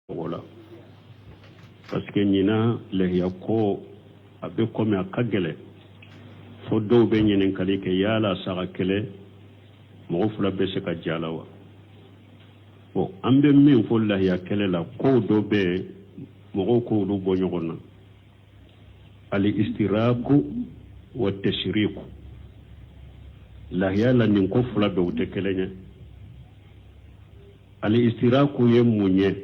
Mɔgɔ la parce que ɲinan lahiya ko a bɛ komi a ka gɛlɛn fo dɔw bɛ ɲininkali kɛ yala saga kelen mɔgɔ fila bɛ se ka jɛ a la wa? Bon, an bɛ min fɔ lahiya kɛlɛ la, kow dɔ bɛ yen, mɔgɔw k'olu bɔ ɲɔgɔn na: ali istiraku wa tashiriku. Lahiya la, nin ko fila bɛɛ u tɛ kelen ye. Ali istiraku ye mun ye?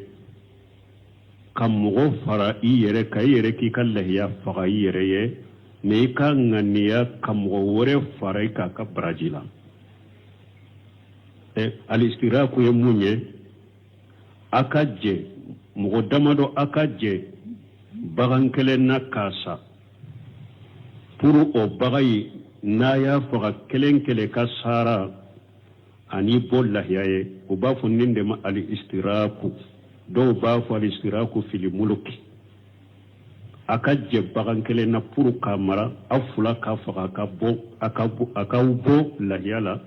Ka mɔgɔ fara i yɛrɛ kan, i yɛrɛ k'i ka lahiya faga i yɛrɛ ye, mais i ka ŋaniya ka mɔgɔ wɛrɛ fara i k'a ka baraji la. Ali istiraku ye mun ye? A ka jɛ, mɔgɔ damadɔ a ka jɛ bagan kelen na k'a san pour o bagan ye, n'a y'a faga, kelen kelen ka sara ani bɔ lahiya ye. U b'a fɔ nin de ma ali istiraku. Dɔw b'a fɔ ali istiraku fili muluki. A ka jɛ bagan kelen na pour k'a mara, aw fila k'a faga, a ka bɔ a ka bɔ a k'aw bɔ lahiya la.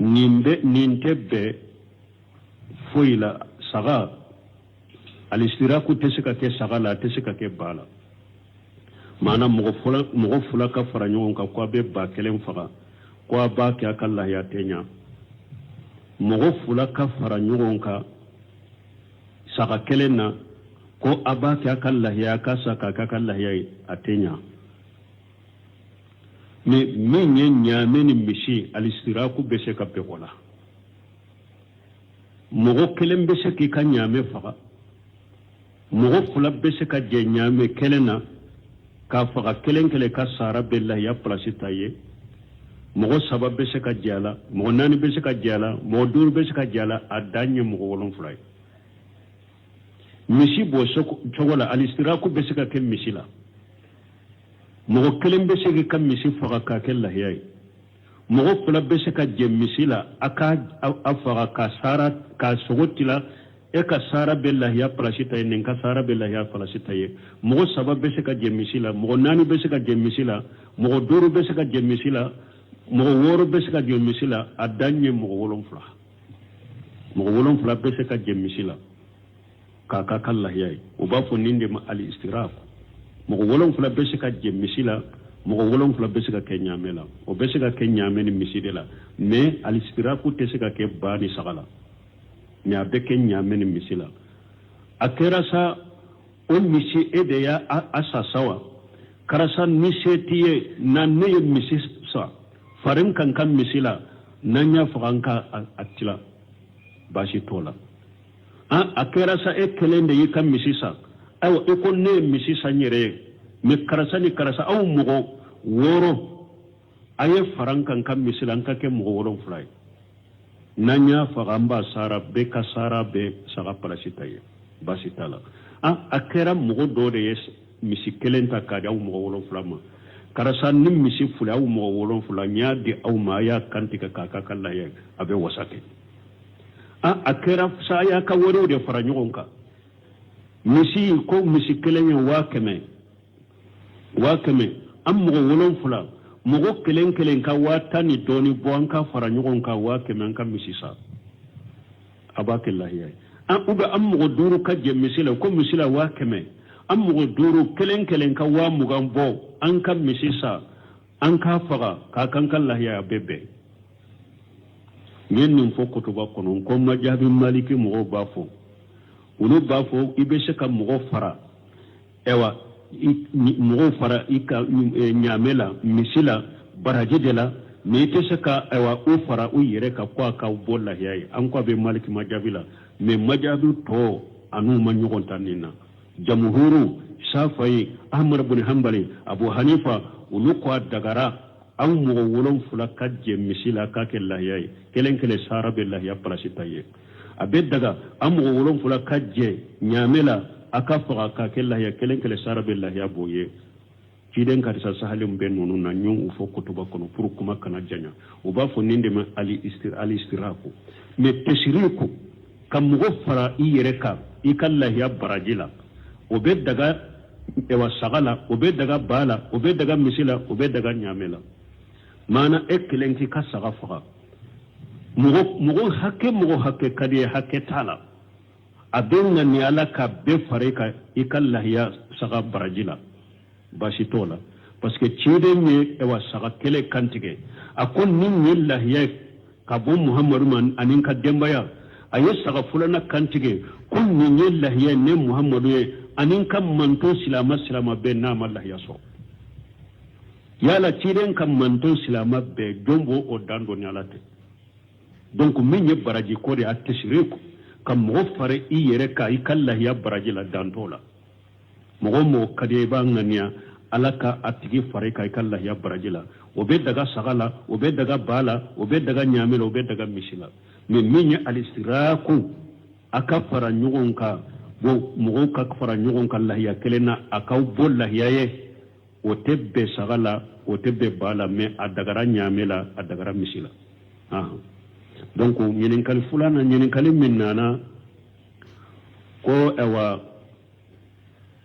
Nin bɛ, nin tɛ bɛn foyi la. Saga, alistiraku tɛ se ka kɛ saga la, a tɛ se ka kɛ ba la. Maana mɔgɔ fila ka fara ɲɔgɔn kan ko a bɛ ba kelen faga, ko a b'a kɛ a ka lahiya tɛ ɲa. Mɔgɔ fila ka fara ɲɔgɔn kan saga kelen na ko a b'a kɛ a ka lahiya, a ka sa k'a kɛ a ka lahiya ye, a tɛ ɲa. Mais min ye ɲaamɛ ni misi, alistiraku bɛ se ka bɛn o la. Mɔgɔ kelen bɛ se k'i ka ɲaamɛ faga, mɔgɔ fila bɛ se ka jɛ ɲaamɛ kelen na k'a faga, kelen kelen ka sara bɛ lahiya pilasi ta ye. Mɔgɔ saba bɛ se ka jɛ a la, mɔgɔ naani bɛ se ka jɛ a la, mɔgɔ duuru bɛ se ka jɛ a la, a dan ye mɔgɔ wolonfila ye. Misi b'o cogo la. Alistiraku bɛ se ka kɛ misi la. Mɔgɔ kelen bɛ se k'i ka misi faga k'a kɛ lahiya ye, mɔgɔ fila bɛ se ka jɛ misi la, a ka a faga ka sara k'a sogo tila, e ka sara bɛ lahiya pilasi ta ye, nin ka sara bɛ lahiya pilasi ta ye. Mɔgɔ saba bɛ se ka jɛ misi la, mɔgɔ naani bɛ se ka jɛ misi la, mɔgɔ duuru bɛ se ka jɛ misi la, mɔgɔ wɔɔrɔ bɛ se ka jɛ misi la, a dan ye mɔgɔ wolonfila. Mɔgɔ wolonfila bɛ se ka jɛ misi la k'a k'a ka lahiya ye. U b'a fɔ nin de ma ali istiraku. Mɔgɔ wolonfila bɛ se ka jɛ misi la, mɔgɔ wolonfila bɛ se ka kɛ ɲaamɛ la. O bɛ se ka kɛ ɲaamɛ ni misi de la, mais alistiraku tɛ se ka kɛ ba ni saga la, mais a bɛ kɛ ɲaamɛ ni misi la. A kɛra sa, o misi, e de y'a a sa sa wa? Karisa, ni se t'i ye na, ne ye misi sa, fara n kan ka misi la, n'an y'a faga, an ka a tila, baasi t'o la. A kɛra sa, e kelen de y'i ka misi san. Ayiwa, i ko ne ye misi san n yɛrɛ ye, mais karisa ni karisa, aw mɔgɔ wɔɔrɔ, a ye fara n kan ka misi la, an ka kɛ mɔgɔ wolonfila ye. N'an y'a faga, an b'a sara, bɛɛ ka sara bɛ saga palasi ta ye, baasi t'a la. A kɛra mɔgɔ dɔ de ye misi kelen ta k'a di aw mɔgɔ wolonfila ma. Karisa, ni misi fila, aw mɔgɔ wolonfila, n y'a di aw ma, a y'a kantigɛ k'a k'a ka lahiya, a bɛ wasa kɛ. A kɛra sa, a y'a ka wariw de fara ɲɔgɔn kan. Misi ko misi kelen ye 100 000, 100 000, an mɔgɔ wolonfila, mɔgɔ kelen kelen ka 10 000 ni dɔɔni bɔ, an ka fara ɲɔgɔn kan 100 000, an ka misi san, a b'a kɛ lahiya ye. An ou bien an mɔgɔ duuru ka jɛ misi la, ko misi la 100 000, an mɔgɔ duuru, kelen kelen ka 20 000 bɔ, an ka misi san, an k'a faga k'a kan ka lahiya, a bɛ bɛn. N ye nin fɔ kutuba kɔnɔ ko majabi maliki mɔgɔw b'a fɔ, olu b'a fɔ i bɛ se ka mɔgɔ fara, ayiwa, mɔgɔw fara i ka ɲaamɛ la, misi la, baraji de la, mais i tɛ se ka, ayiwa, u fara u yɛrɛ kan ko a ka bɔ lahiya ye. An ko a bɛ maliki majabi la, mais majabi tɔ an'u ma ɲɔgɔn ta nin na. Jamuhuru, Safayi, Ahmad bin Hanbali, Abu Hanifa, olu ko a dagara aw mɔgɔ wolonfila ka jɛ misi la k'a kɛ lahiya ye, kelen kelen sara bɛ lahiya palasi ta ye. A bɛ daga an mɔgɔ wolonfila ka jɛ ɲaamɛ la, a ka faga k'a kɛ lahiya, kelen kelen sara bɛ lahiya b'o ye. Ciden karisa sahalen bɛ ninnu na, n y'o fɔ kutuba kɔnɔ pour kuma kana janya. U b'a fɔ nin de ma ali istiraku. Mais tasiriku, ka mɔgɔ fara i yɛrɛ kan i ka lahiya baraji la, o bɛ daga, ewa, saga la, o bɛ daga ba la, o bɛ daga misi la, o bɛ daga ɲaamɛ la. Maana e kelen k'i ka saga faga, mɔgɔ hakɛ ka di ye, hakɛ t'a la. A bɛ ŋaniya la ka bɛɛ fara i kan i ka lahiya saga baraji la, baasi t'o la, parce que ciden ye ayiwa saga kelen kantigɛ, a ko nin ye lahiya ye ka bɔ Muhamadu ma ani n ka denbaya. A ye saga filanan kantigɛ ko nin ye lahiya ye ne Muhamadu ye ani n ka manton silama silama bɛɛ n'a ma lahiya sɔrɔ. Yala ciden ka manton silama bɛɛ, jɔn b'o o dan dɔn ni Ala tɛ? Donc min ye baraji ko de ye, a tasiriku ka mɔgɔ fara i yɛrɛ kan i ka lahiya baraji la, dan t'o la. Mɔgɔ o mɔgɔ ka di i b'a ŋaniya Ala ka a tigi fara i kan i ka lahiya baraji la. O bɛ daga saga la, o bɛ daga ba la, o bɛ daga ɲaamɛ la, o bɛ daga misi la. Mais min ye alisiraku, a ka fara ɲɔgɔn kan, bon mɔgɔw ka fara ɲɔgɔn kan lahiya kelen na, a k'aw bɔ lahiya ye, o tɛ bɛn saga la, o tɛ bɛn ba la, mais a dagara ɲaamɛ la, a dagara misi la. Donc ɲininkali filanan, ɲininkali min nana ko ayiwa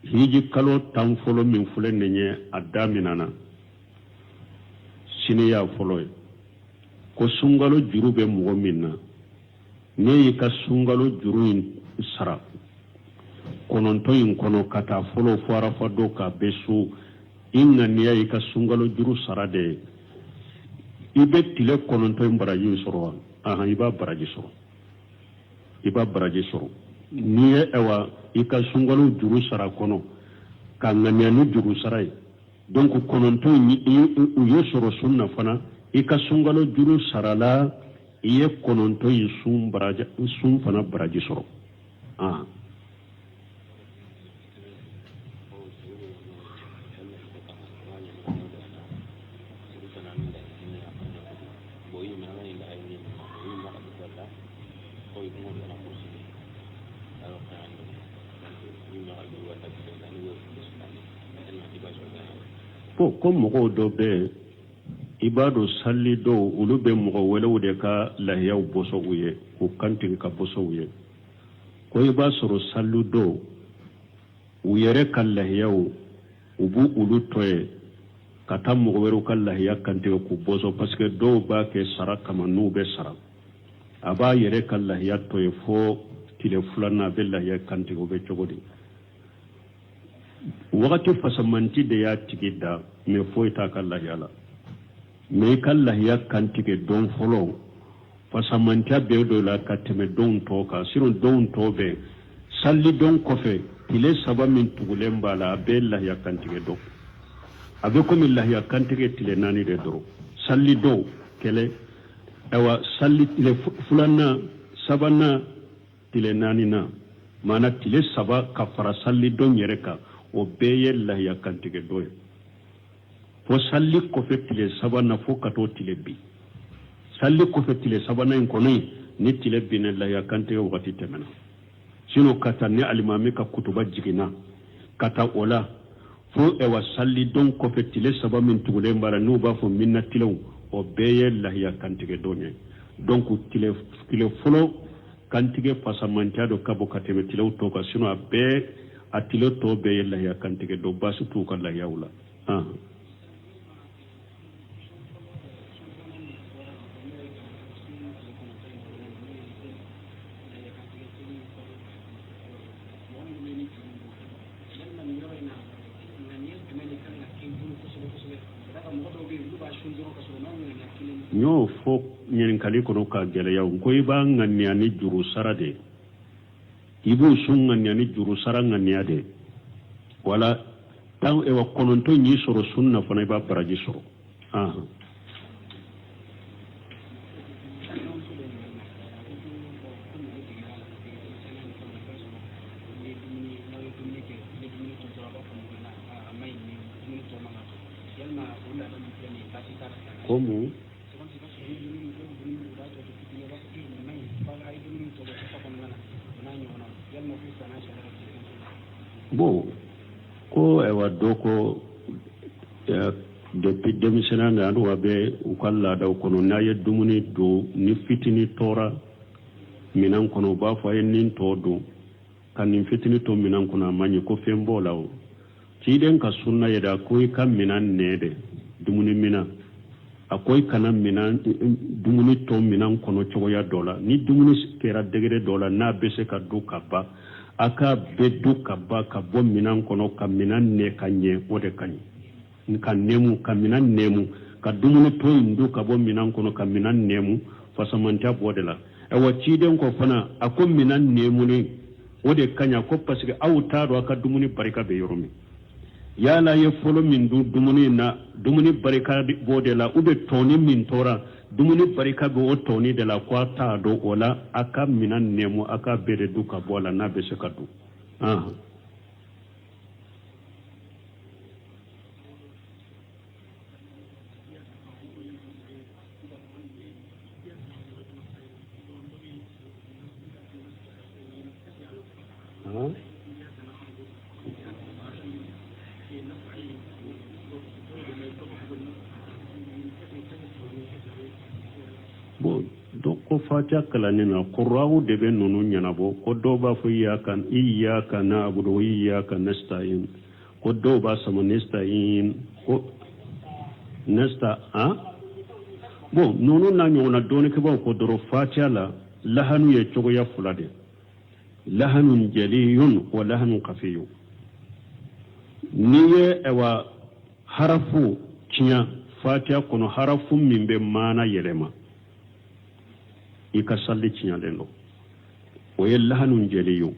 hiji kalo 10 fɔlɔ min filɛ nin ye, a daminɛna sini y'a fɔlɔ ye, ko sunkalo juru bɛ mɔgɔ min na, ne y'i ka sunkalo juru in sara 9 in kɔnɔ ka taa fɔlɔ fo arafa don k'a bɛ so, i ŋaniya y'i ka sunkalo juru sara de ye, i bɛ tile 9 in baraji sɔrɔ wa? Ahan, i b'a baraji sɔrɔ, i b'a baraji sɔrɔ. N'i ye ayiwa i ka sunkalo juru sara kɔnɔ ka ŋaniya ni juru sara ye, donc 9 u ye sɔrɔ sun na fana, i ka sunkalo juru sarala, i ye 9 in sun baraji, sun fana baraji sɔrɔ. Ah. Bon, ko mɔgɔw dɔ bɛ yen, i b'a dɔn sali dɔw, olu bɛ mɔgɔ wɛrɛw de ka lahiyaw bɔsɔ u ye, k'u kantigɛ ka bɔsɔ u ye. Ko i b'a sɔrɔ sali dɔw, u yɛrɛ ka lahiyaw, u b'u olu to yen ka taa mɔgɔ wɛrɛw ka lahiya kantigɛ k'u bɔsɔ, parce que dɔw b'a kɛ sara kama, n'u bɛ sara, a b'a yɛrɛ ka lahiya to yen fo tile filanan, a bɛ lahiya kantigɛ. O bɛ cogo di? Wagati fasamanti de y'a tigi da, mais foyi t'a ka lahiya la. Mais i ka lahiya kantigɛ don fɔlɔ, fasamantiya bɛ dɔ la ka tɛmɛ donw tɔ kan. Sinon donw tɔ bɛɛ, sali don kɔfɛ tile 3 min tugulen b'a la, a bɛɛ lahiya kantigɛ don. A bɛ komi lahiya kantigɛ tile 4 de dɔrɔn. Sali don kɛlɛ, ayiwa sali tile filanan, sabanan, tile naaninan, maana tile 3 ka fara sali don yɛrɛ kan, o bɛɛ ye lahiya kantigɛ don ye. Fo sali kɔfɛ tile sabanan fo ka t'o tile bin. Sali kɔfɛ tile sabanan in kɔni, ni tile binna, lahiya kantigɛ wagati tɛmɛna. Sinon ka taa ni alimami ka kutuba jiginna ka taa o la fo ɛwa sali don kɔfɛ tile 3 min tugulen b'a la, n'u b'a fɔ minna tilew, o bɛɛ ye lahiya kantigɛ don ye. Donc tile fɔlɔ kantigɛ fasamantiya dɔ ka bon ka tɛmɛ tilew tɔ kan. Sinon a bɛɛ, a tile tɔ bɛɛ ye lahiya kantigɛ don, baasi t'u ka lahiyaw la. N y'o fɔ ɲininkali kɔnɔ ka gɛlɛya ko i b'a ŋaniya ni juru sara de ye, i b'o sun ŋaniya ni juru sara ŋaniya de ye. Wala 10 ewa 9 y'i sɔrɔ sun na fana, i b'a baraji sɔrɔ. Ahan. Ko mun? Bon, ko ayiwa dɔ ko depuis denmisɛnninya na, an bɛ u ka laadaw kɔnɔ, n'a ye dumuni don ni fitini tora minɛn kɔnɔ, u b'a fɔ a ye nin tɔ don ka nin fitini to minɛn kɔnɔ, a ma ɲi, ko fɛn b'o la. O ciden ka sunna yɛrɛ ko i ka minɛn nɛ de, dumuni minɛn. A ko i kana minan dumuni to minan kɔnɔ cogoya dɔ la, ni dumuni kɛra degré dɔ la, n'a bɛ se ka dun ka ban, a k'a bɛɛ dun ka ban ka bɔ minan kɔnɔ, ka minan nɛ ka ɲɛ, o de ka ɲi. Ka nɛmu, ka minan nɛmu, ka dumuni tɔ in dun ka bɔ minan kɔnɔ, ka minan nɛmu, fasamantiya b'o de la. Ayiwa, ciden ko fana, a ko minan nɛmuni, o de ka ɲi. A ko parce que aw t'a dɔn a ka dumuni barika bɛ yɔrɔ min. Yala ye fɔlɔ min dun dumuni na, dumuni barika b'o de la, ou bien tɔni min tora, dumuni barika bɛ o tɔni de la. Ko a t'a dɔn o la, a ka minan nɛmu, a ka bɛɛ de dun ka bɔ a la n'a bɛ se ka dun. Bon, dɔ ko fatiya kalanni na, kuraw de bɛ ninnu ɲɛnabɔ. Ko dɔw b'a fɔ iyaka iyaka na'budu wa iyaka nasta'in, ko dɔw b'a sama nesta'in, ko nesta an. Bon, ninnu n'a ɲɔgɔnna dɔnnikɛbaaw ko dɔrɔn fatiya la, lahanu ye cogoya fila de: lahanun jaliyun wa lahanun kafiyun. N'i ye ayiwa harafu tiɲɛ fatiya kɔnɔ, harafu min bɛ maana yɛlɛma, i ka salli tiɲɛlen don, o ye lahanun jaliyu.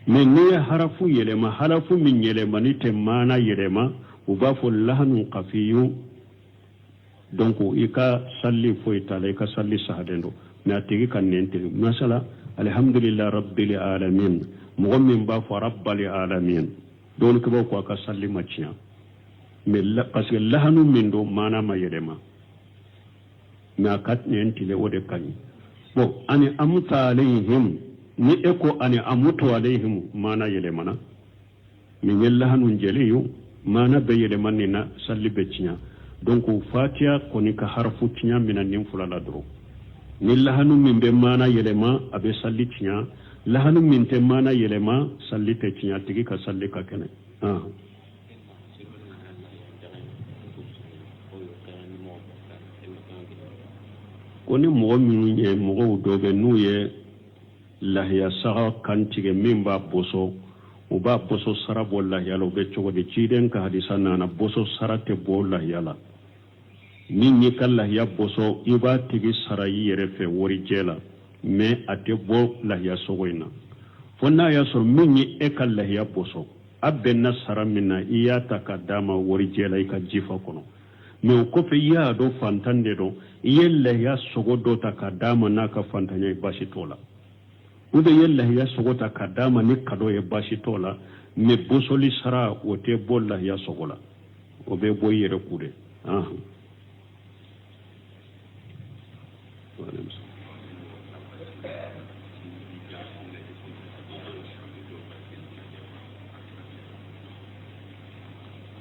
Mais n'i ye harafu yɛlɛma, harafu min yɛlɛmani tɛ maana yɛlɛma, u b'a fɔ lahanun kafiyu. Donc i ka salli foyi t'a la, i ka salli sahalen don, mais a tigi ka nɛn tigɛ. Masala alhamdulillah rabbil alamin, mɔgɔ min b'a fɔ rabbal alamin, dɔnnikɛbaaw ko a ka salli ma tiɲɛ, mais parce que lahanu min don, maana ma yɛlɛma, mais a ka nɛn tile, o de ka ɲi. Bon, an'amta alayhim, ni e ko an'amtu alayhim, maana yɛlɛmana. Min ye lahanun jaliyu, maana bɛ yɛlɛma nin na, salli bɛ tiɲɛ. Donc fatiya kɔni ka harafu tiɲɛ mina nin fila la dɔrɔn. Ni lahanu min bɛ maana yɛlɛma, a bɛ salli tiɲɛ. Lahanu min tɛ maana yɛlɛma, salli tɛ tiɲɛ, a tigi ka salli ka kɛnɛ. Ko ni mɔgɔ minnu ye, mɔgɔw dɔ bɛ n'u ye lahiya saga kan tigɛ, min b'a bɔsɔ, u b'a bɔsɔ sara bɔ lahiya la, u bɛ cogo di? Ciden ka hadisa nana, bɔsɔ sara tɛ bɔ lahiya la. Min y'i ka lahiya bɔsɔ, i b'a tigi sara i yɛrɛ fɛ warijɛ la, mais a tɛ bɔ lahiya sogo in na, fo n'a y'a sɔrɔ min ye e ka lahiya bɔsɔ, a bɛnna sara min na, i y'a ta ka d'a ma warijɛ la i ka jifa kɔnɔ. Mais o kɔfɛ, i y'a dɔn fantan de don, i ye lahiya sogo dɔ ta ka d'a ma n'a ka fantanya ye, baasi t'o la. Ou bien i ye lahiya sogo ta ka d'a ma ni cadeau ye, baasi t'o la. Mais bɔsɔli sara, o tɛ bɔ lahiya sogo la, o bɛ bɔ i yɛrɛ kun de.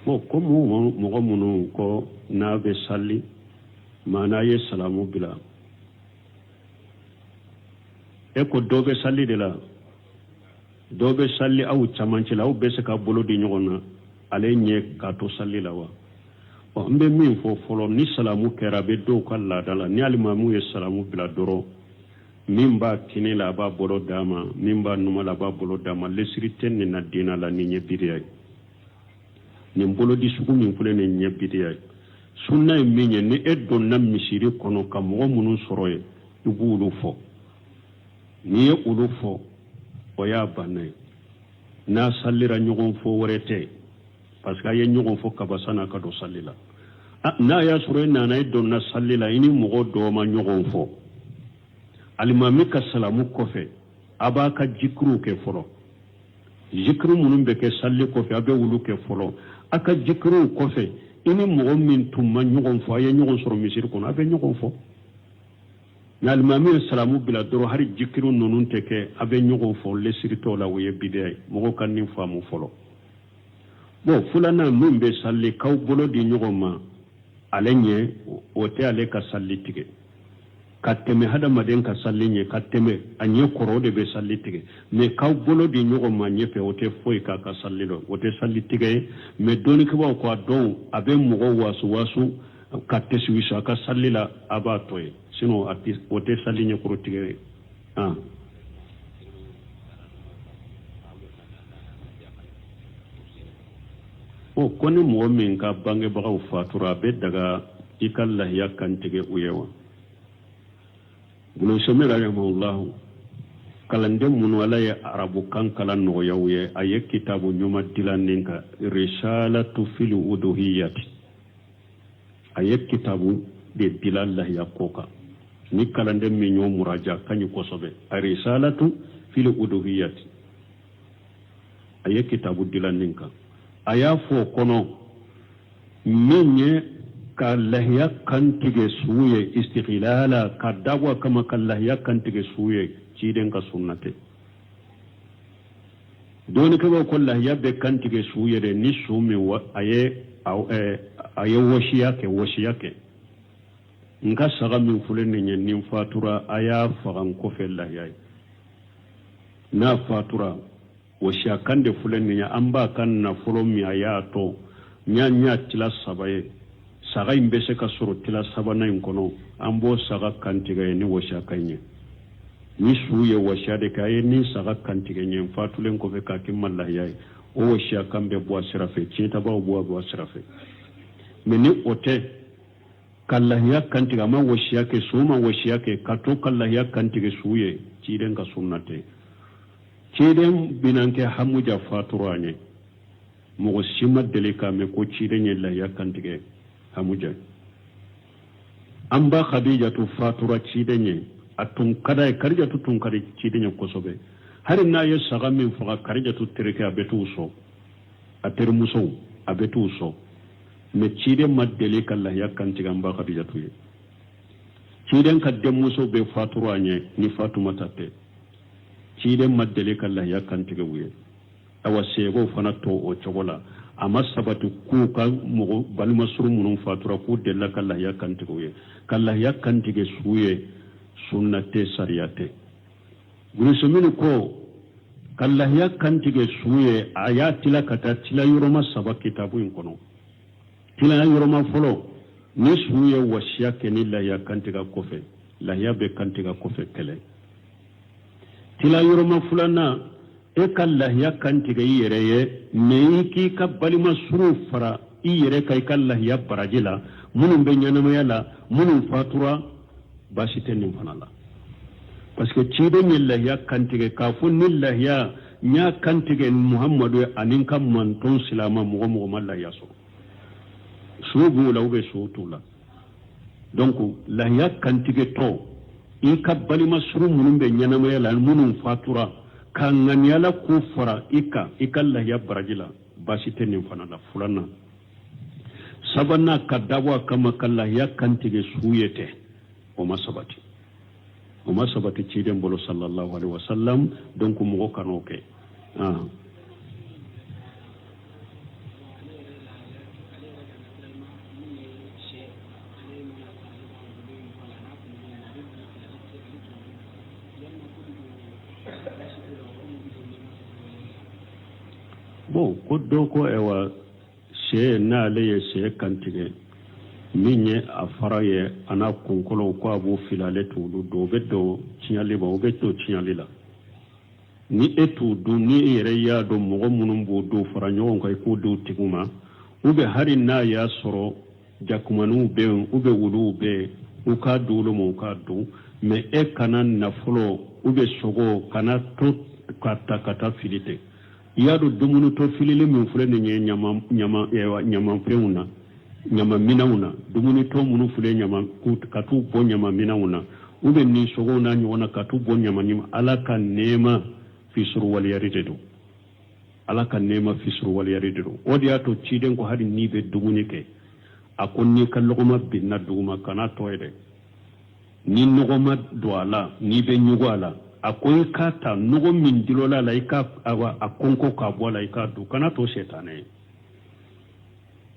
Bon, ko mɔgɔ minnu ko n'a bɛ sali, maa n'a ye salamu bila, e ko dɔ bɛ sali de la, dɔ bɛ sali aw camancɛ la, aw bɛ se ka bolo di ɲɔgɔn na ale ɲɛ k'a to sali la wa? N bɛ min fɔ fɔlɔ, ni salamu kɛra, a bɛ dɔw ka laada la, ni alimamu ye salamu bila dɔrɔn, min b'a kini la, a b'a bolo d'a ma, min b'a numa la, a b'a bolo d'a ma. Lesiri tɛ nin na diina la. Nin ye bidiya ye. Nin bolodi sugu min filɛ, nin ye bidiya ye. Sunna ye min ye, ni e donna misiri kɔnɔ ka mɔgɔ minnu sɔrɔ yen, i b'olu fɔ. N'i ye olu fɔ, o y'a banna ye. N'a salira, ɲɔgɔn fɔ wɛrɛ tɛ, parce que a ye ɲɔgɔn fɔ kaba san'a ka don sali la. N'a y'a sɔrɔ e nana, e donna sali la, i ni mɔgɔ dɔ ma ɲɔgɔn fɔ, alimami ka salamu kɔfɛ, a b'a ka jikiriw kɛ fɔlɔ. Zikiri minnu bɛ kɛ sali kɔfɛ, a bɛ olu kɛ fɔlɔ. A ka jikiriw kɔfɛ, i ni mɔgɔ min tun ma ɲɔgɔn fɔ, a ye ɲɔgɔn sɔrɔ misiri kɔnɔ, a bɛ ɲɔgɔn fɔ. Nka alimami ye salamu bila dɔrɔn, hali jikiri ninnu tɛ kɛ, a bɛ ɲɔgɔn fɔ, lesiri t'o la, o ye bidiya ye. Mɔgɔw ka nin faamu fɔlɔ. Bon, filanan, min bɛ sali k'aw bolo di ɲɔgɔn ma ale ɲɛ, o tɛ ale ka sali tigɛ. Ka tɛmɛ hadamaden ka sali ɲɛ, ka tɛmɛ a ɲɛ kɔrɔ, o de bɛ sali tigɛ. Mais k'aw bolo di ɲɔgɔn ma ɲɛfɛ, o tɛ foyi k'a ka sali la, o tɛ sali tigɛ ye. Mais dɔnnikɛbaaw ko a dɔw a bɛ mɔgɔ wasu wasu. ka tɛsiwisi a ka sali la, a b'a to yen, sinon o tɛ sali ɲɛkɔrɔtigɛ ye. Ah. O ko ni mɔgɔ min ka bangebagaw fatura, a bɛ daga i ka lahiya kantigɛ u ye wa? Ibn Usaymin rahimahullahu, kalanden minnu Ala ye arabukan kalan nɔgɔya u ye, a ye kitabu ɲuman dilan nin kan, risalatu fil uduhiyati. A ye kitabu de dilan lahiya ko kan. Ni kalanden min y'o muraja, ka ɲi kosɛbɛ. A risalatu fil uduhiyati, a ye kitabu dilan nin kan. A y'a fɔ o kɔnɔ min ye ka lahiya kantigɛ su ye, istigilala, ka dabɔ a kama ka lahiya kantigɛ su ye, ciden ka sunna tɛ. Dɔnnikɛbaaw ko lahiya bɛ kantigɛ su ye de ni su min a ye wasiya kɛ: n ka saga min filɛ nin ye, ni n fatura, a y'a faga n kɔfɛ lahiya ye. N'a fatura, wasiya kan de filɛ nin ye, an b'a ka nafolo min a y'a to n y'a tila saba ye, saga in bɛ se ka sɔrɔ tila sabanan in kɔnɔ, an b'o saga kantigɛ ye ni wasiya kan ye. Ni su ye wasiya de kɛ, a ye ni saga kantigɛ ɲɛ n fatulen kɔfɛ k'a kɛ ma lahiya ye, o wasiya kan bɛ bɔ a sira fɛ, tiɲɛtabaw bɔ a sira fɛ. Mɛ ni o tɛ, ka lahiya kantigɛ, a ma wasiya kɛ, su ma wasiya kɛ, ka to ka lahiya kantigɛ su ye, ciden ka sunna tɛ. Ciden binankɛ Hamuja fatura a ɲɛ, mɔgɔ si ma deli k'a mɛn ko ciden ye lahiya kantigɛ Hamuja. An ba Khadijatu fatura ciden ye, a tun ka d'a ye, Karijatu tun ka di ciden ye kosɛbɛ. Hali n'a ye saga min faga, Karijatu terikɛ a bɛ t'u sɔn, a terimusow a bɛ t'u sɔn. Mɛ ciden ma deli ka lahiya kantigɛ an ba Khadijatu ye. Ciden ka denmuso bɛ fatura a ɲɛ, ni Fatumata tɛ, ciden ma deli ka lahiya kantigɛ u ye. Awa, seegow fana to o cogo la. A ma sabati k'u ka mɔgɔ balimasuru minnu fatura k'u delila ka lahiya kantigɛ u ye. Ka lahiya kantigɛ su ye, sunna tɛ, sariya tɛ. Gulusemini ko ka lahiya kantigɛ su ye, a y'a tila ka taa tila yɔrɔma saba kitabu in kɔnɔ. Tila yɔrɔma fɔlɔ, ni su ye wasiya kɛ ni lahiya kantigɛ kɔfɛ, lahiya bɛ kantigɛ kɔfɛ kɛlɛ. Tila yɔrɔma filanan, e ka lahiya kantigɛ i yɛrɛ ye, mɛ i k'i ka balima suruw fara i yɛrɛ ka i ka lahiya baraji la, minnu bɛ ɲɛnamaya la, minnu fatura, baasi tɛ nin fana la. Parce que ciden ye lahiya kantigɛ k'a fɔ ni lahiya n y'a kantigɛ Muhamadu ye ani n ka mantɔn silama mɔgɔ mɔgɔ ma lahiya sɔrɔ, su b'u la ou bien su t'u la. Donc lahiya kantigɛ tɔ, i ka balima suru minnu bɛ ɲɛnamaya la, minnu fatura, ka ŋaniyala k'u fara i kan i ka lahiya baraji la, baasi tɛ nin fana la. Filanan. Sabanan, ka dabɔ a kama ka lahiya kantigɛ su ye tɛ, o ma sabati, o ma sabati ciden bolo sallallahu alaihi wasallam. Donc mɔgɔ kan'o kɛ. Ah. Ale yɛrɛ la, ale yɛrɛ ka naturellement min ye sɛ, ale mana san, ale b'a golo in bɔ a la, n'a kunkolo in a bɛ bila fɛ, ale tɛ ale t'o dun. Yalima ko de don, baasi t'o la, komi bɛ don nɛma fɛ? Bon, ko dɔ ko ayiwa, sɛ, n'ale ye sɛ kantigɛ, min ye a fara ye a n'a kunkolo, ko a b'o fili, ale t'olu dun, o bɛ don tiɲɛli ma, o bɛ to tiɲɛli la. Ni e t'u dun, ni e yɛrɛ y'a dɔn mɔgɔ minnu b'o dun, fara ɲɔgɔn kan i k'o di tigiw ma. U bɛ hali n'a y'a sɔrɔ jakumaniw bɛ yen, u bɛ wuluw bɛ yen, u k'a di olu ma, u k'a dun. Mɛ e kana nafolo u bɛ sogo kana to ka ta ka taa fili ten. I y'a dɔn dumuni tɔ filili min filɛ nin ye ɲama ɲama ɲamanfɛnw na, ɲamaminɛnw na, dumuni tɔ minnu filɛ ɲama, ka t'u bɔ ɲamaminɛnw na, u bɛ nin sogow n'a ɲɔgɔn na, ka t'u bɔ ɲama ɲama, Ala ka nɛɛma fisuruwaleyari de don. Ala ka nɛɛma fisuruwaleyari de don. O de y'a to ciden ko hali n'i bɛ dumuni kɛ, a ko n'i ka lɔgɔma binna duguma, kana tɔ ye dɛ. Ni nɔgɔ ma don a la, n'i bɛ ɲugu a la, a ko i k'a ta nɔgɔ min dilɔla a la, i ka a kɔnkɔ k'a bɔ a la, i k'a dun, kana to sɛtanɛ ye.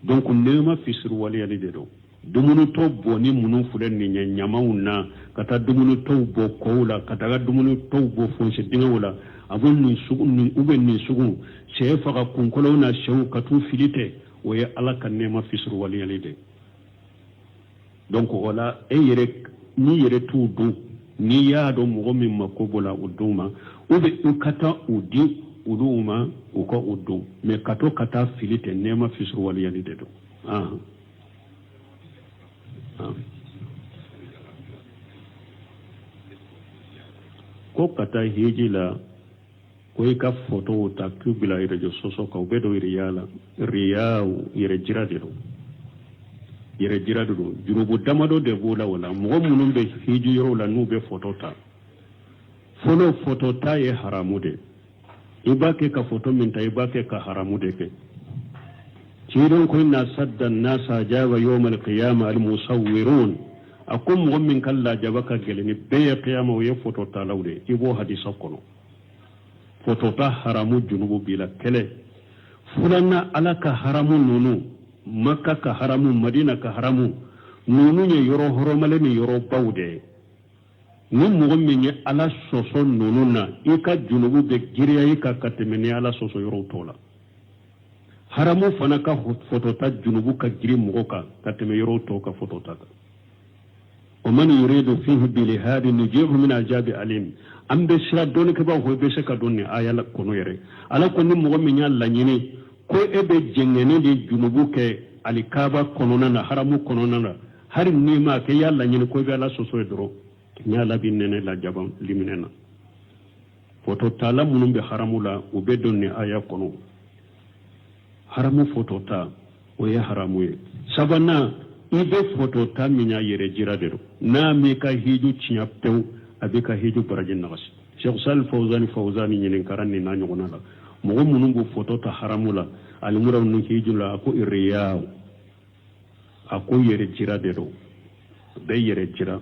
Donc nɛɛma fisuruwaleyali de don. Dumunitɔ bɔnni minnu filɛ nin ye ɲamaw na, ka taa dumunitɔw bɔ kɔw la, ka taga dumunitɔw bɔ fossé dingɛw la, a bɛ nin sugu nin u bɛ nin sugu sɛ faga kunkolow na, sɛw ka t'u fili tɛ, o ye Ala ka nɛɛma fisuruwaleyali de. Donc o la, e yɛrɛ n'i yɛrɛ t'u dun, n'i y'a dɔn mɔgɔ min mako b'o la, o d'u ma, ou bien u ka taa u di olu ma, u ka u dun. Mais ka to ka taa fili ten, nɛɛma fisiriwaleyali de don. Ahan. Ko ka taa hiji la, ko i ka fotow ta k'u bila réseaux sociaux kan, u bɛ don riya la. Riya, yɛrɛ jira de don, yɛrɛ jira de don. Jurubu damadɔ de b'o la. O la, mɔgɔ minnu bɛ hiji yɔrɔw la, n'u bɛ foto ta, fɔlɔ, foto ta ye haramu de. I b'a kɛ ka foto min ta, i b'a kɛ ka haramu de kɛ. Ciden ko inna asadda nasa ajaba yawma alqiyama almusawwirun. A ko mɔgɔ min ka lajaba ka gɛlɛn ni bɛɛ ye kiyama, o ye foto talaw de. I b'o hadisa kɔnɔ. Foto ta haramu, junubu b'i la. Kɛlɛ filanan, Ala ka haramu ninnu, Maka ka haramu, Madina ka haramu ninnu ye yɔrɔ hɔrɔmalen ni yɔrɔbaw de ye. Ni mɔgɔ min ye Ala sɔsɔ ninnu na, i ka junubu bɛ giriya i kan ka tɛmɛ ni Ala sɔsɔ yɔrɔw tɔw la. Haramu fana ka fotota junubu ka girin mɔgɔ kan ka tɛmɛ yɔrɔw tɔw ka fotota kan. Wa man yuridu fihi bilhadi nujihu min ajabi alim. An bɛ sira dɔnnikɛbaaw ko i bɛ se ka don nin aya kɔnɔ yɛrɛ. Ala ko ni mɔgɔ min y'a laɲini ko e bɛ jɛngɛni ni junubu kɛ alikaba kɔnɔna na, haramu kɔnɔna na, hali n'i m'a kɛ, i y'a laɲini ko i bɛ Ala sɔsɔ ye dɔrɔn, ni Ala b'i nɛnɛ lajaba liminɛ na. Foto tala minnu bɛ haramu la, u bɛ don nin aya kɔnɔ. Haramu foto ta, o ye haramu ye. Sabanan, i bɛ foto ta min y'a yɛrɛ jira de don, n'a m'i ka hiju tiɲɛ pewu, a b'i ka hiju baraji nagasi. Sheikh Salih Fawzani Fawzani ɲininkara nin n'a ɲɔgɔnna la, mɔgɔ minnu b'o foto ta haramu la, alimuraw ni hiju la. A ko riyaw, a ko yɛrɛ jira de don, bɛɛ yɛrɛ jira.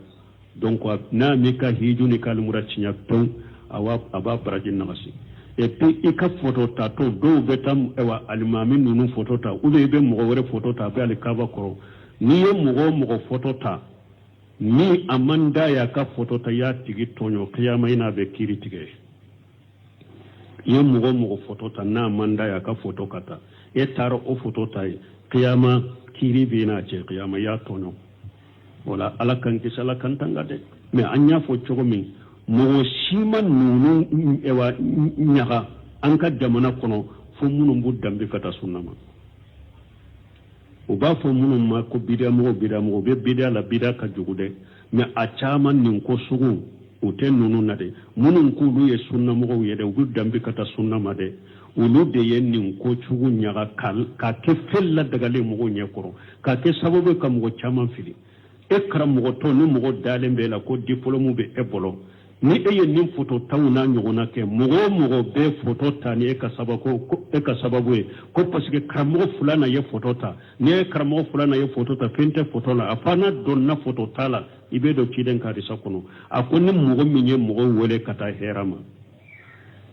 Donc n'a m'i ka hiju ni ka alimura tiɲɛ pewu, a b'a baraji nagasi. Et puis i ka foto tatɔ, dɔw bɛ taa ayiwa alimami ninnu foto ta, ou bien i bɛ mɔgɔ wɛrɛ foto ta, a bɛ alikaba kɔrɔ. N'i ye mɔgɔ o mɔgɔ foto ta ni a man d'a ye a ka foto ta, i y'a tigi tɔɲɔ, kiyama i n'a bɛ kiiri tigɛ. I ye mɔgɔ mɔgɔ foto ta n'a man d'a ye a ka foto ka ta, e taara o foto ta ye, kiyama kiiri b'i n'a cɛ, kiyama i y'a tɔɲɔ. O la, Ala k'an kisi, Ala k'an tanga dɛ. Mais an y'a fɔ cogo min, mɔgɔ si ma ninnu ɛwa ɲaga an ka jamana kɔnɔ fo minnu b'u danbe ka taa sunna ma. U b'a fɔ minnu ma ko bidiyamɔgɔ, bidiyamɔgɔ, u bɛ bidiya la, bidiya ka jugu dɛ. Mais a caman nin ko sugu u tɛ ninnu na dɛ. Minnu k'olu ye sunnamɔgɔw ye dɛ, u bɛ danbe ka taa sunna ma dɛ, olu de ye nin ko cogo ɲaga ka kɛ fɛn ladagalen mɔgɔw ɲɛ kɔrɔ, ka kɛ sababu ka mɔgɔ caman fili. E karamɔgɔtɔ, ni mɔgɔ dalen b'e la ko diplôme bɛ e bolo, ni e ye nin foto taw n'a ɲɔgɔnna kɛ, mɔgɔ o mɔgɔ bɛ foto ta ni e ka sababu, e ka sababu ye ko parce que karamɔgɔ fulana ye foto ta, ni e karamɔgɔ fulana ye foto ta, fɛn tɛ foto la, a fana donna foto ta la. I bɛ don ciden ka hadisa kɔnɔ, a ko ni mɔgɔ min ye mɔgɔ wele ka taa hɛrɛ ma,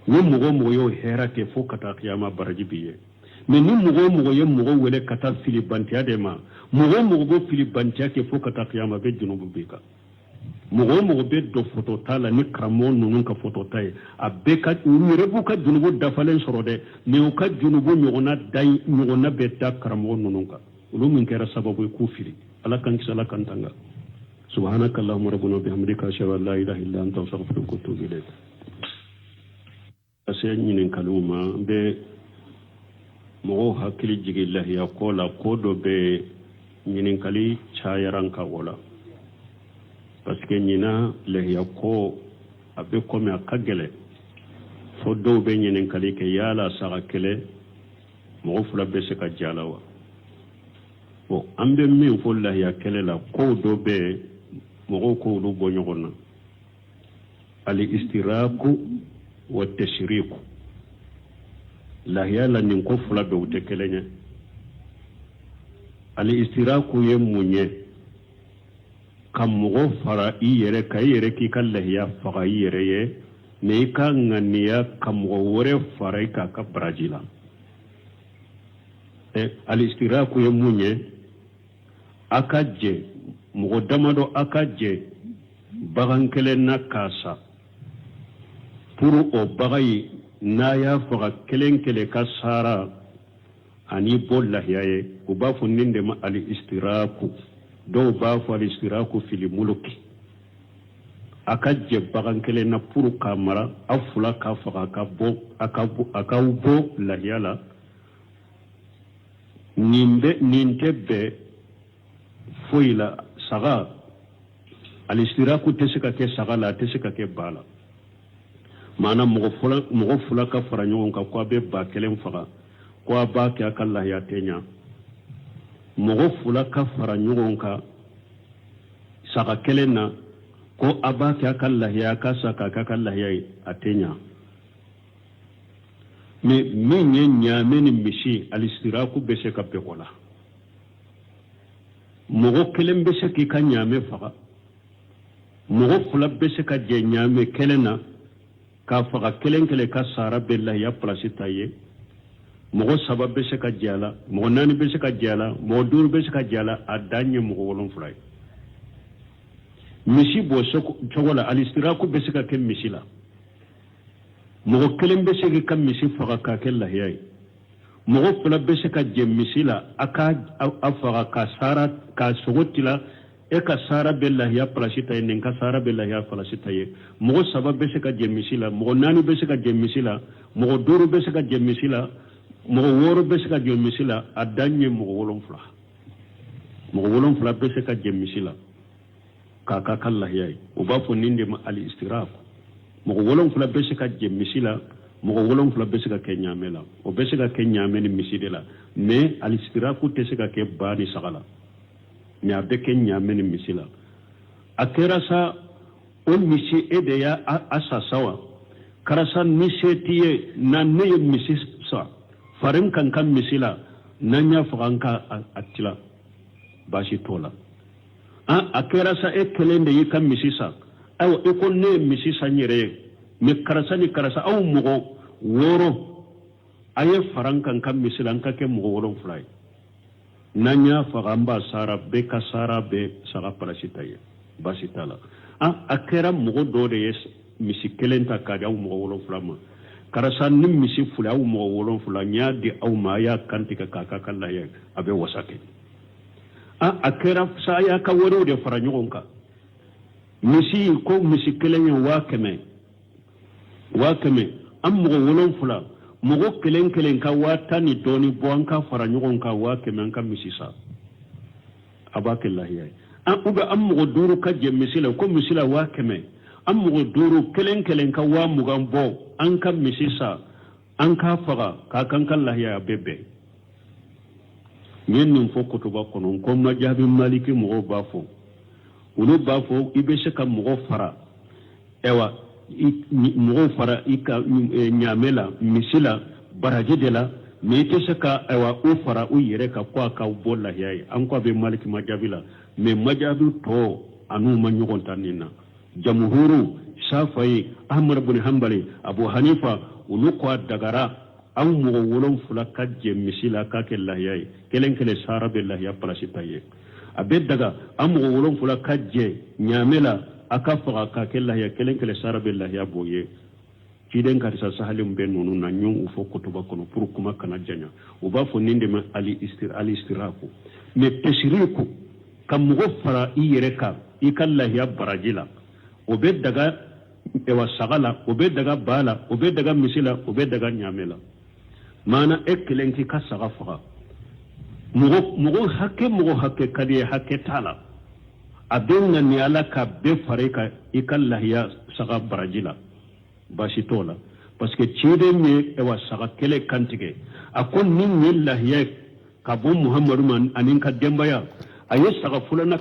ni mɔgɔ mɔgɔ y'o hɛrɛ kɛ fo ka taa kiyama, baraji b'i ye. Mais ni mɔgɔ o mɔgɔ ye mɔgɔ wele ka taa filibantiya de ma, mɔgɔ o mɔgɔ b'o filibantiya kɛ fo ka taa kiyama, bɛ junubu b'i kan. Mɔgɔ o mɔgɔ bɛ don foto ta la ni karamɔgɔ ninnu ka foto ta ye, a bɛɛ ka u yɛrɛ b'u ka junubu dafalen sɔrɔ dɛ, mais u ka junubu ɲɔgɔnna da ɲɔgɔnna bɛ da karamɔgɔ ninnu kan, olu min kɛra sababu ye k'u fili. Ala k'an kisi, Ala k'an tanga. Subhanaka allahumma rabbana bihamdika, ashhadu an la ilaha illa anta, astaghfiruka wa atubu ilayk. Ka se ɲininkaliw ma, an bɛ mɔgɔw hakili jigin lahiya ko la. Ko dɔ bɛ ɲininkali cayara n kan o la, parce que ɲinan lahiya ko a bɛ komi a ka gɛlɛn, fo dɔw bɛ ɲininkali kɛ yala saga kelen, mɔgɔ fila bɛ se ka jɛ a la wa? Bon, an bɛ min fɔ lahiya kɛlɛ la, kow dɔ bɛ mɔgɔw k'olu bɔ ɲɔgɔn na, al istiraku wa tashriku. Lahiya la, nin ko fila bɛɛ u tɛ kelen ye. Al istiraku ye mun ye? Ka mɔgɔ fara i yɛrɛ kan, i yɛrɛ k'i ka lahiya faga i yɛrɛ ye, mais i ka ŋaniya ka mɔgɔ wɛrɛ fara i k'a ka baraji la. Al istiraku ye mun ye? A ka jɛ, mɔgɔ damadɔ a ka jɛ bagan kelen na k'a san pour o bagan ye, n'a y'a faga, kelen kelen ka sara ani bɔ lahiya ye. U b'a fɔ nin de ma al istiraku. Dɔw b'a fɔ alistiraku fili muluki, a ka jɛ bagan kelen na pour k'a mara, aw fila k'a faga ka bɔ a ka a k'aw bɔ lahiya la. Nin bɛ nin tɛ bɛn foyi la. Saga, alistiraku tɛ se ka kɛ saga la, a tɛ se ka kɛ ba la. Maana mɔgɔ fila ka fara ɲɔgɔn kan ko a bɛ ba kelen faga, ko a b'a kɛ a ka lahiya tɛ ɲa. Mɔgɔ fila ka fara ɲɔgɔn kan saga kelen na ko a b'a kɛ a ka lahiya, ka sa k'a kɛ a ka lahiya ye, a tɛ ɲa. Mais min ye ɲaamɛ ni misi, alistiraku bɛ se ka bɛn o la. Mɔgɔ kelen bɛ se k'i ka ɲaamɛ faga, mɔgɔ fila bɛ se ka jɛ ɲaamɛ kelen na k'a faga, kelen kelen ka sara bɛ lahiya pilasi ta ye. Mɔgɔ saba bɛ se ka jɛ a la, mɔgɔ naani bɛ se ka jɛ a la, mɔgɔ duuru bɛ se ka jɛ a la, a dan ye mɔgɔ wolonfila ye. Misi b'o cogo la, alistiraku bɛ se ka kɛ misi la. Mɔgɔ kelen bɛ se k'i ka misi faga k'a kɛ lahiya ye, mɔgɔ fila bɛ se ka jɛ misi la, a ka a faga ka sara ka sogo tila, e ka sara bɛ lahiya palasi ta ye, nin ka sara bɛ lahiya palasi ta ye. Mɔgɔ saba bɛ se ka jɛ misi la, mɔgɔ naani bɛ se ka jɛ misi la, mɔgɔ duuru bɛ se ka jɛ misi la, mɔgɔ wɔɔrɔ bɛ se ka jɛ misi la, a dan ye mɔgɔ wolonfila. Mɔgɔ wolonfila bɛ se ka jɛ misi la k'a k'a ka lahiya ye. O b'a fɔ nin de ma ali istiraku. Mɔgɔ wolonfila bɛ se ka jɛ misi la, mɔgɔ wolonfila bɛ se ka kɛ ɲaamɛ la. O bɛ se ka kɛ ɲaamɛ ni misi de la, mais alistiraku tɛ se ka kɛ ba ni saga la, mais a bɛ kɛ ɲaamɛ ni misi la. A kɛra sa, o misi e de y'a a sa sa wa? Karisa, ni se t'i ye na, ne ye misi sa, fara n kan ka misi la, n'an y'a faga, an ka a tila, baasi t'o la. A kɛra sa, e kelen de y'i ka misi san. Ayiwa, i ko ne ye misi san n yɛrɛ ye, mais karisa ni karisa, aw mɔgɔ wɔɔrɔ, a ye fara n kan ka misi la, an ka kɛ mɔgɔ wolonfila ye. N'an y'a faga, an b'a sara, bɛɛ ka sara bɛ saga palasi ta ye, baasi t'a la. A kɛra mɔgɔ dɔ de ye misi kelen ta k'a di aw mɔgɔ wolonfila ma. Karisa, ni misi fila, aw mɔgɔ wolonfila, n y'a di aw ma, a y'a kantigɛ k'a k'a ka lahiya, a bɛ wasa kɛ. A kɛra sa, a y'a ka wariw de fara ɲɔgɔn kan. Misi ko misi kelen ye 100 000, 100 000, an mɔgɔ wolonfila, mɔgɔ kelen kelen ka 10 000 ni dɔɔni bɔ, an ka fara ɲɔgɔn kan 100 000, an ka misi san, a b'a kɛ lahiya ye. An ou bien an mɔgɔ duuru ka jɛ misi la, ko misi la 100 000, an mɔgɔ duuru, kelen kelen ka 20 000 bɔ, an ka misi san, an k'a faga k'a kan ka lahiya, a bɛ bɛn. N ye nin fɔ kutuba kɔnɔ ko majabi maliki mɔgɔw b'a fɔ, olu b'a fɔ i bɛ se ka mɔgɔ fara, ayiwa, mɔgɔw fara i ka ɲaamɛ la, misi la, baraji de la, mais i tɛ se ka, ayiwa, u fara u yɛrɛ kan ko a ka bɔ lahiya ye. An ko a bɛ maliki majabi la, mais majabi tɔ an'u ma ɲɔgɔn ta nin na. Jamuhuru, Safayi, Ahmad bin Hanbali, Abu Hanifa, olu ko a dagara aw mɔgɔ wolonfila ka jɛ misi la k'a kɛ lahiya ye, kelen kelen sara bɛ lahiya palasi ta ye. A bɛ daga an mɔgɔ wolonfila ka jɛ ɲaamɛ la, a ka faga k'a kɛ lahiya, kelen kelen sara bɛ lahiya bɔ ye. Ciden karisa sahalen bɛ ninnu na, n y'u fɔ kutuba kɔnɔ pour kuma kana janya. U b'a fɔ nin de ma ali alistiraku. Mais tasiriku, ka mɔgɔ fara i yɛrɛ kan i ka lahiya baraji la, o bɛ daga, ewa, saga la, o bɛ daga ba la, o bɛ daga misi la, o bɛ daga ɲaamɛ la. Maana e kelen k'i ka saga faga, mɔgɔ hakɛ ka di ye, hakɛ t'a la, a bɛ ŋaniya la ka bɛɛ fara i kan i ka lahiya saga baraji la, baasi t'o la, parce que ciden ye, ewa, saga kelen kantigɛ, a ko nin ye lahiya ye ka bɔ Muhamadu ma ani n ka denbaya. A ye saga filanan